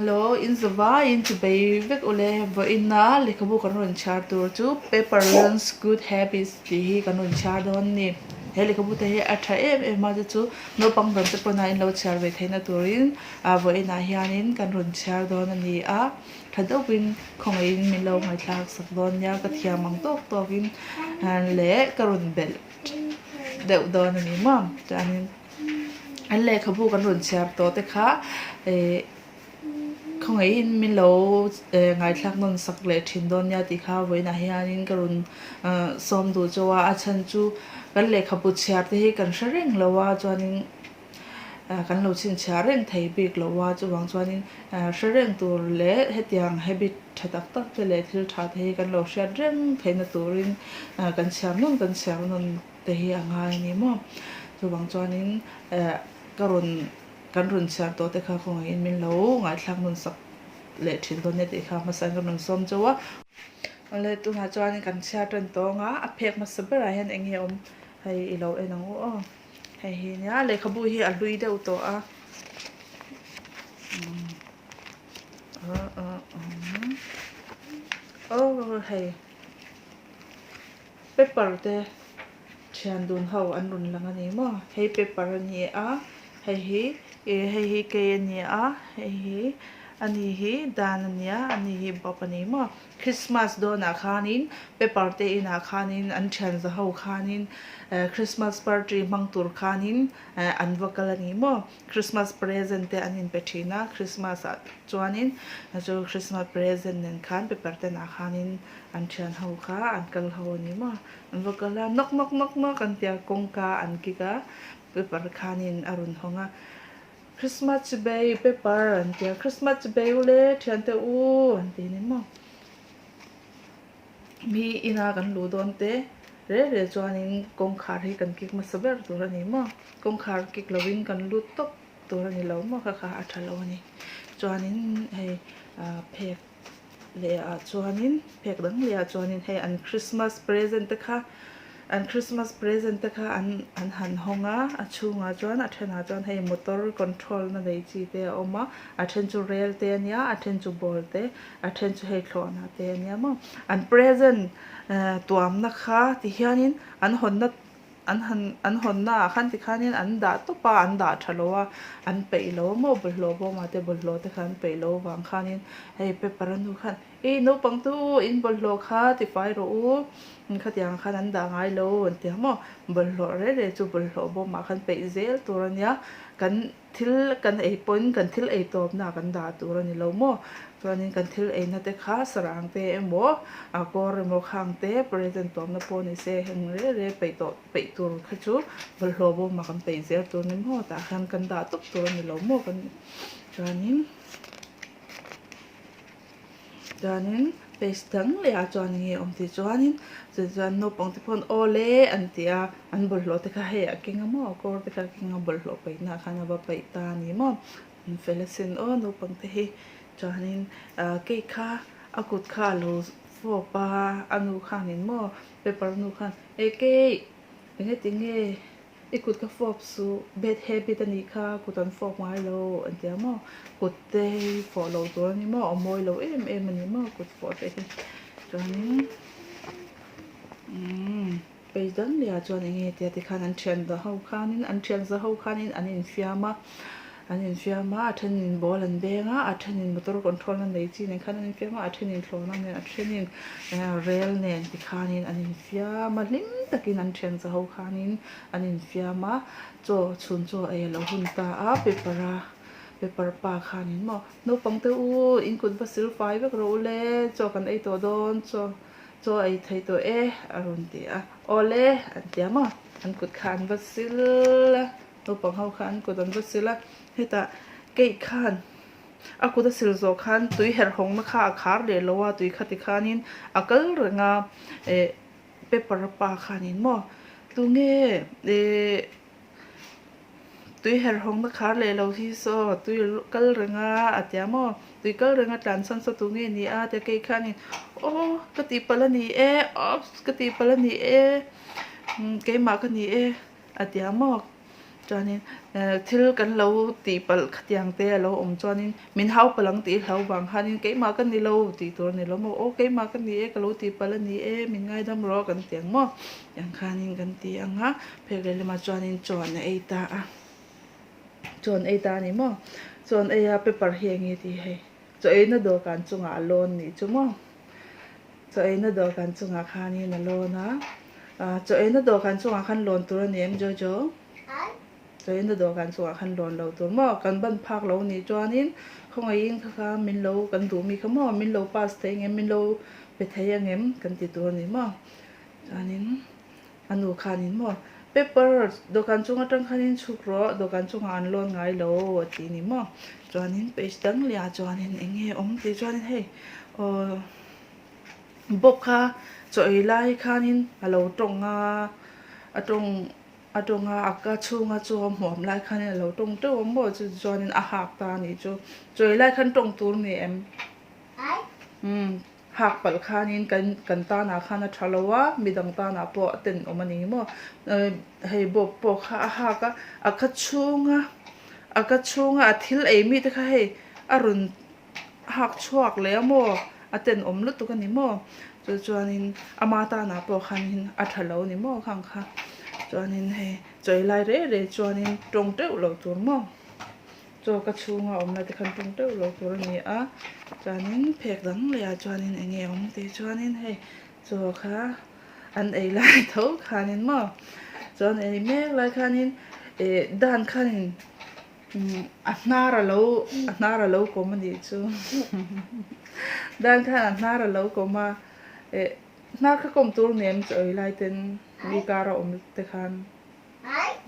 Hello, in zavaiin chubei vek ule vawiina lehkhabu kan rawn chhiar tur chu Paper Learns Good Habits tih hi kan rawn chhiar dawn a ni. He lehkhabu te hi a tha em em a chu chu naupang dang te pawn a in lo chhiar ve theihna turin ah vawiinah hianin kan rawn chhiar dawn a ni a. Tha deuhin khawngaihin min lo ngaihthlak sak dawn nia ka thiam ang tawk tawkin leh ka rawn belh deuh dawn a ni maw chuanin. An lehkhabu kan rawn chhiar tawh te kha eh khawngaihin min lo eh ngaithlak nawn sak leh thin dawn nia tih kha vawiinah hianin ka rawn ah sawm duh chauh a, a chhan chu kan lehkhabu chhiar te hi kan hre reng lo a chuanin ah kan lo chhinchhiah reng thei bik lo a chuvang chuanin ah hre reng tur leh hetiang habit tha tak tak te leh thil tha te hi kan lo hriat reng theihna turin ah kan chhiar nawn kan chhiar nawn. te hi a ngai a ni maw? Chuvang chuanin eh ka rawn kan rawn chhiar tawh te kha khawngaihin min lo ngaithlak nawn sak leh thin dawn nia tih kha hmasa in ka rawn sawm chauh a. Awle tunah chuanin kan chhiar tan tawng a, a phek hmasa berah hian eng nge awm hei i lo en ang u aw. Hei hi nia lehkhabu hi a hlui deuh tawh a. Aw hei. Paper te thian dun ho an rawn lang a ni maw hei paper a ni a hei hi ih hei hi kei a ni a hei hi a ni hi dan a nia a ni hi bawp a ni maw christmas dawnah khanin paper te inah khanin an thian za ho khanin eh christmas party hmang tur khanin eh an va kal a ni maw christmas present te an inpe thin a christmas ah chuanin chu christmas present nen khan paper te nah khanin. An thian ho kha an kal ho a ni maw? An va kal a, knock knock knock knock an tia kawngka an kik a, paper khanin a rawn hawng a, Christmas chibei paper an tia, Christmas chibei u le thiante u an ti a ni maw? Mi ina kan luh dawn te reh reh chuanin kawngkhar hi kan kik hmasa ber tur a ni maw? Kawngkhar kik lovin kan lut tawp tur a ni lo maw? Kha kha a tha lo a ni. Chuanin hei ah phek. Leh ah chuanin phek dang leh ah chuanin hei an christmas present te kha an christmas present te kha an an han hawng a a chhungah chuan a thenah chuan hei motor control na nei chi te a awm a a then chu rel te a nia a then chu ball te a then chu hei thlawhna te a nia maw an present eh tuamna kha ti hianin an hawnna An han an hawnna ah khan tikhanin an dah tawp a, an dah tha lo a, an peih lo a maw bawlhhlawh bawmah te bawlhhlawh te kha an peih lo avang khanin hei paper a nu khan ih naupang te u in bawlhhlawh kha tifai rawh u khatiang khan an dah ngai lo an ti a maw bawlhhlawh reh reh chu bawlhhlawh bawmah khan peih zel tur a nia kan Thil kan ei pawhin kan thil ei tawpna kan dah tur a ni lo maw? Chuanin kan thil eina te kha sarang te emaw a kawr emaw khang te present tawpna pawh ni se heng reh reh peih tawh peih tur kha chu bawlhhlawh bawmah kan peih zel tur a ni maw? Tah khan kan dah tawp tur a ni lo maw? Kan chuanin. Chuanin page dang leh ah chuan enge awm tih chuanin chu chuan naupang te pawh aw le an ti a an bawlhhlawh te kha hei a keng a maw kawr te kha a keng a bawlhhlawh paihna ah khan a va paih ta a ni maw an fel asin aw naupang te hi chuanin ah cake kha a kut kha a lo fawp a a nu khanin maw paper nu khan e cake enge tinge. I kut ka fawp suh, bad habit a nih kha, kut an fawp ngai lo an ti a maw? Kut te hi fawh lo tur a ni maw? A mawi lo em em a ni maw kut fawh te hi? Chuanin umm page dang leh ah chuan eng nge tia tikhan an thian za ho khanin an thian za ho khanin an infiam a. An infiam a, a thenin ball an beng a, a thenin motor control na nei chi nen khan an infiam a, a thenin thlawhna nen, a thenin rel nen tikhanin an infiam a, hlim takin an thian za ho khanin an infiam a, chaw chhun chaw ei a lo hun ta a, paper a paper pa khanin maw naupang te u in kut va sil fai vek rawh u le, chaw kan ei tawh dawn, chaw chaw ei thei tawh e a rawn ti a, awle an ti a maw an kut kha an va sil a. Naupang ho kha an kut an va sil a, hetah cake khan a kut a sil zawh khan tui herh hawngna kha a khar leh lo a, tui kha tikhanin a kal reng a, eh paper pa khanin maw tunge eh tui herh hawngna khar leh lo hi saw tui kal reng a a tia maw tui kal reng a tlan chhan saw tunge ni a tia cake khanin aw ka tihpalh a ni e oops ka tihpalh a ni e keimah ka ni e. A ti ang maw? Chuanin thil kan lo tih palh khatiang te a lo awm chuanin min hau palh ang tih hlau vang khanin keimah ka ni lo tih tur a ni lo maw aw keimah ka ni e ka lo tih palh a ni e min ngaidam rawh kan ti ang maw tiang khanin kan ti ang a phek lehlamah chuanin chaw an ei ta a chaw an ei ta a ni maw chaw an ei a paper hi eng nge tih hei chaw eina dawhkan chungah a lawn nih chu maw chaw eina dawhkan chungah khanin a lawn a chaw eina dawhkan chungah khan lawn tur a ni em Jojo? Chawiina dawhkan chungah khan lawn lo tur maw? Kan ban phak lo nih chuanin khawngaihin kha kha min lo kan duh mi kha maw? Min lo pass thei ang em? Min lo pe thei ang em? Kan ti tur a ni maw? Chuanin a nu khanin maw paper dawhkan chung atang khanin chhuk rawh dawhkan chungah an lawn ngai lo a ti ni maw? Chuanin page dang leh ah chuanin eng nge awm tih chuanin hei aw bawk kha chaw ei lai khanin a lo tawng a a tawng. A tawng a, a ka chhunga chu a hmuam lai khanin a lo tawng teuh a maw chu chuanin a hak ta a nih chu. Chawi lai khan tawng tur ni em? Umm hak palh khanin kan kan tanah khan a tha lo a, midang tanah pawh a tenawm a ni maw. Hei bawk pawh kha a hak a, a ka chhunga a ka chhunga a thil ei mi te kha hei a rawn hak chhuak leh a maw a tenawm lutuk a ni maw chu chuanin ama tanah pawh khanin a tha lo a ni maw khang kha chuanin hei chawi lai reh reh chuanin tawng teuh loh tur maw chaw ka chhunga awm lai te khan tawng teuh loh tur a ni a chuanin phek dang leh ah chuanin eng nge awm tih chuanin hei chaw kha an ei lai tho khanin maw chuan ei mek lai khanin ih dan khanin. A hnar a lo a hnar a lo kawm a nih chu dan khan a hnar a lo kawm a eh hnar kha kawm tur nem chu ei lai ten mi kar a awm te khan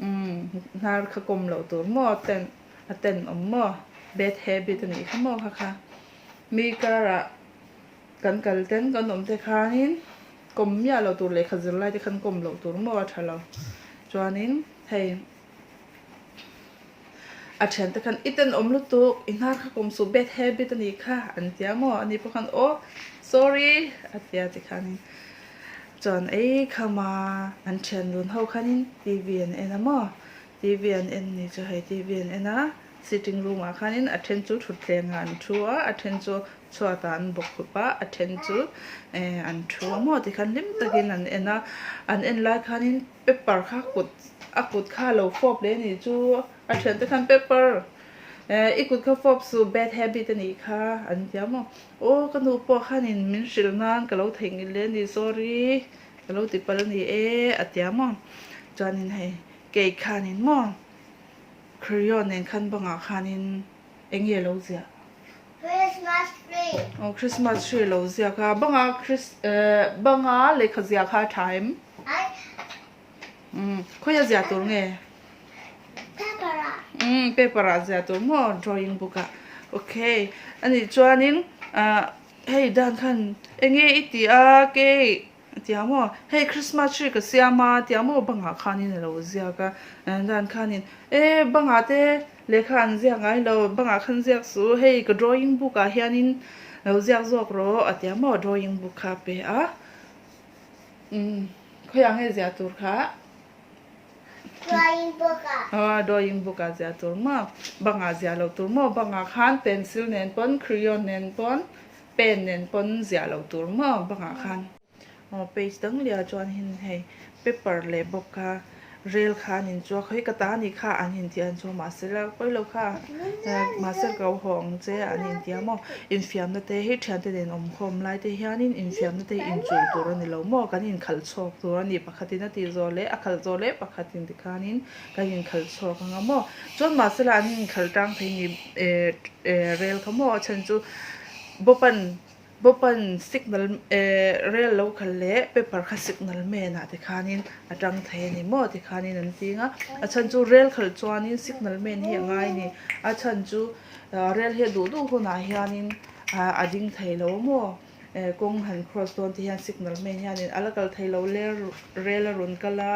umm hnar kha kawm loh tur maw ten a ten awm maw bad habit a nih kha maw kha kha mi karah kan kal ten kan awm te khanin kawm miah loh tur lehkha zir lai te khan kawm loh tur maw a tha lo chuanin hei. A thiante khan i tenawm lutuk i hnar kha kawm suh bad habit a nih kha an tia maw ani pawh khan aw sorry a tia tikhanin chuan ei khama an thian dun ho khanin T_V an en a maw T_V an en ni chu hei T_V an en a sitting room ah khanin a then chu thutthleng ah an thu a a then chu chhuat ah an bawk khup a a then chu eh an thu a maw tikhan hlim takin an en a an en lai khanin paper kha kut a kut kha a lo fawp leh a nih chu a thiante khan paper eh i kut kha fawp suh bad habit a nih kha an ti a maw aw ka nu pawh khanin min hrilh nan ka lo theihnghilh leh a ni sorry ka lo ti palh a ni e a ti a maw chuanin hei cake khanin maw crayon nen khan bangah khanin eng nge a lo ziah. Christmas tree. Aw Christmas tree lo ziak a banga Chris eh banga lehkha ziah kha a tha em? Ai. Umm khawi a ziah tur nge? Paper ah. Umm paper ah ziah tur maw drawing book ah okay anih chuanin ah hei dan khan eng nge i tih a cake A ti a maw? Hei Christmas tree ka siam a ti a maw? Bangah khanin a lo ziak a, dan khanin e bangah te lehkha an ziak ngai lo, bangah khan ziak suh, hei ka drawing book ah hianin lo ziak zawk rawh a ti a maw? Drawing book kha a pe a, umm khawiah nge ziah tur kha? Drawing book ah. Aw drawing book ah ziah tur maw? Bangah ziah loh tur maw? Bangah khan pencil nen pawn crayon nen pawn Pen nen pawn ziah loh tur maw bangah khan. Aw page dang liah chuan hin hei paper leh bawk kha rel kha an inchuak hei ka ta anih kha an inti an chu mahse la pawi lo kha mahse ka lo haw ang che an inti a maw infiamna te hi thiante nen awm khawm lai te hianin infiamna te hi inchul tur a ni lo maw kan inkhalh chhuak tur a ni pakhatin a tih zawh leh a khalh zawh leh pakhatin tikhanin kan inkhalh chhuak ang a maw chuan mahse la an inkhalh tang thei ni eh eh rel kha maw a chhan chu Bawpan Bawpan signal eh rel lo khalh leh paper kha signal man ah te khanin a tang thei a ni maw tikhanin an ting a a chhan chu rel khalh chuanin signal man hi a ngai a ni a chhan chu rel hi a duh duh hunah hianin ah a ding thei lo maw eh kawng han cross dawn te hian signal man hianin a la kal thei lo ler rel a rawn kal a.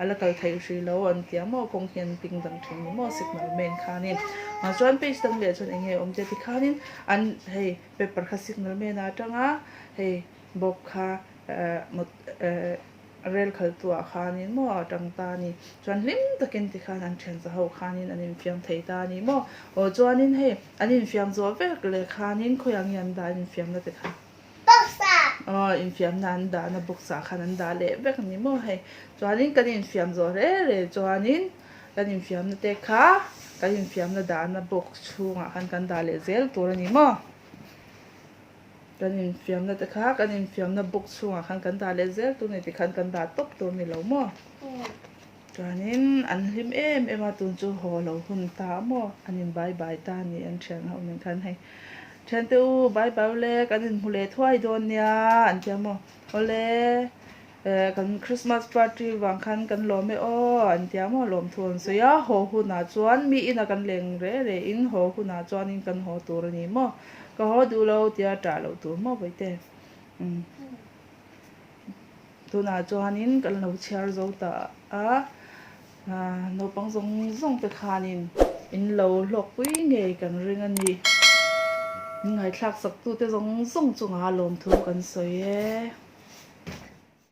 A la kal theih hrih lo an ti a maw kawng hian ping dang thin ni maw signal man khanin ah chuan page dang leh chuan eng nge awm te tikhanin an hei paper kha signal man ah atanga hei bawk kha eh mot eh. Rel khaltu ah khanin maw a tang ta a ni. Chuan hlim takin tikhan an thian za ho khanin an infiam thei ta a ni maw. Aw chuanin hei an infiam zawh vek leh khanin khawiah nge an dah an infiamna te kha? Box ah! Aw infiamna an dahna box ah khan an dah leh vek a ni maw hei. Chuanin kan infiam zawh reh reh chuanin kan infiamna te kha kan infiamna dahna box chhungah khan kan dah leh zel tur a ni maw. Kan infiamna te kha kan infiamna book chhungah khan kan dah leh zel tur ni tikhan kan dah tawp tur ni lo maw? Chuanin an hlim em em a tun chu haw lo hun ta maw? An in bye bye ta a ni an thian ho nen khan hei thiante u bye bye ule kan inhmu leh thuai dawn nia an tia maw? Awle Eh kan Christmas party vang khan kan lawm e aw an tia maw lawm thu an sawi a, haw hunah chuan mi inah kan leng reh reh in haw hunah chuanin kan haw tur a ni maw, ka haw duh lo tia ṭah loh tur maw vaite umm tunah chuanin kan lo chhiar zo ta a, naupang zawng zawng te khanin in lo hlawkpui ngei kan ring a ni, min ngaithlak sak tute zawng zawng chungah lawmthu kan sawi e.